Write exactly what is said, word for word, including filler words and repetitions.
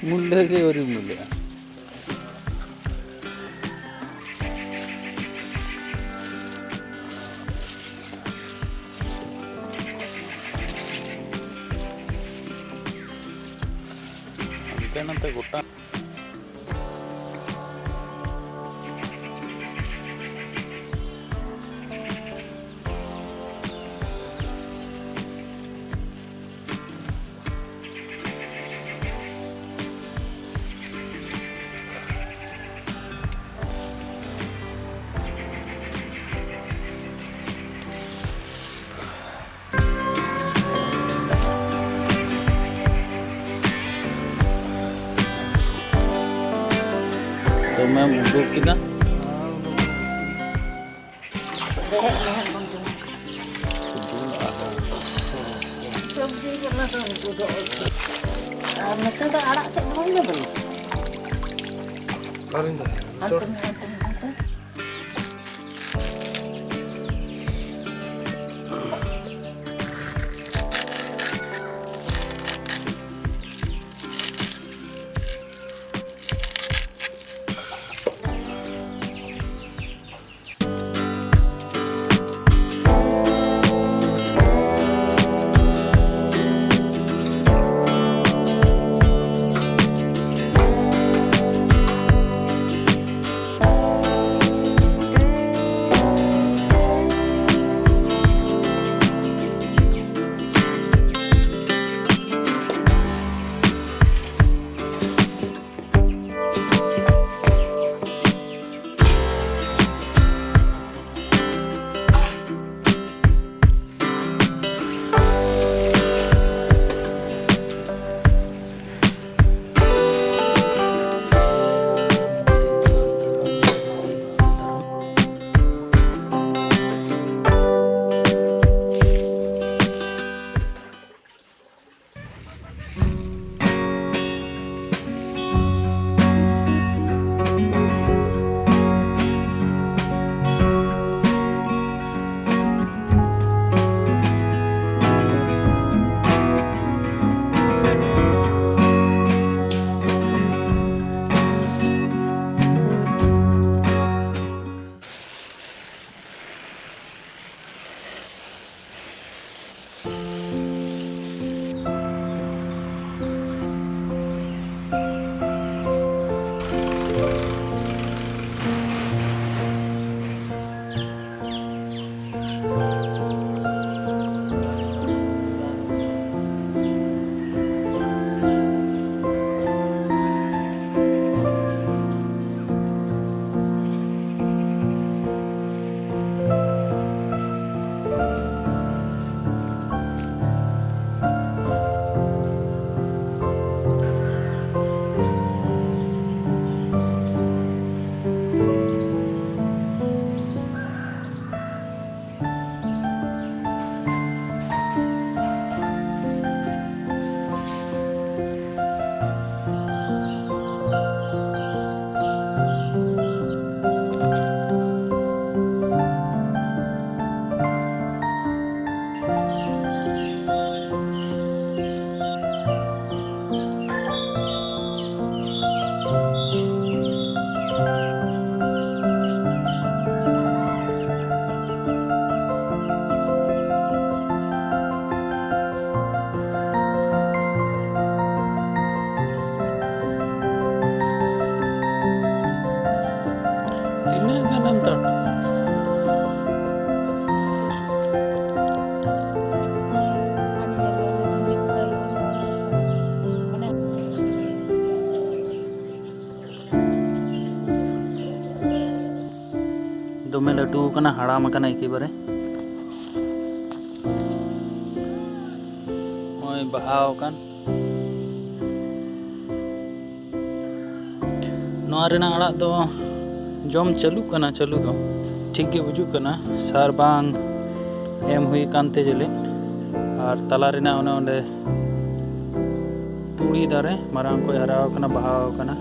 ᱢᱩᱞᱟᱹ ᱜᱮ ᱟᱹᱣᱨᱤ ᱢᱩᱞᱟᱹᱜᱼᱟ᱾ ᱦᱟᱱᱛᱮ ᱱᱟᱛᱮ ᱜᱚᱴᱟ᱾ ᱫᱚᱢᱮᱢ ᱩᱰᱩᱠ ᱠᱮᱫᱟ᱾ ᱥᱚᱵᱽᱡᱤ ᱠᱚ ᱚᱱᱟ ᱫᱚ ᱩᱱᱠᱩ ᱫᱚ ᱟᱨ ᱱᱚᱛᱮ ᱫᱚ ᱟᱲᱟᱜ ᱥᱮᱫ ᱫᱚ ᱵᱟᱝ ᱧᱮᱞ ᱠᱟᱱᱟ᱾ ᱦᱟᱱᱛᱮ ᱢᱮ, ᱦᱟᱱᱛᱮ ᱢᱮ, ᱦᱟᱱᱛᱮ᱾ ᱞᱟᱹᱴᱩ ᱟᱠᱟᱱᱟ, ᱦᱟᱲᱟᱢ ᱟᱠᱟᱱᱟ ᱮᱠᱮᱵᱟᱨᱮ᱾ ᱱᱚᱜᱼᱚᱭ ᱵᱟᱦᱟ ᱟᱠᱟᱱ᱾ ᱱᱚᱣᱟ ᱨᱮᱱᱟᱜ ᱟᱲᱟᱜ ᱫᱚ ᱡᱚᱢ ᱪᱟᱹᱞᱩᱜ ᱠᱟᱱᱟ, ᱪᱟᱹᱞᱩ ᱫᱚ ᱴᱷᱤᱠ ᱜᱮ ᱵᱩᱡᱩᱜ ᱠᱟᱱᱟ, ᱥᱟᱨ ᱵᱟᱝ ᱮᱢ ᱦᱩᱭ ᱟᱠᱟᱱ ᱛᱮ ᱡᱟᱹᱱᱤᱡ᱾ ᱟᱨ ᱛᱟᱞᱟ ᱨᱮᱱᱟᱜ ᱚᱱᱮ ᱚᱸᱰᱮ ᱛᱩᱲᱤ ᱫᱟᱨᱮ ᱢᱟᱨᱟᱝ ᱠᱚᱡ ᱦᱟᱨᱟ ᱟᱠᱟᱱᱟ, ᱵᱟᱦᱟ ᱟᱠᱟᱱᱟ᱾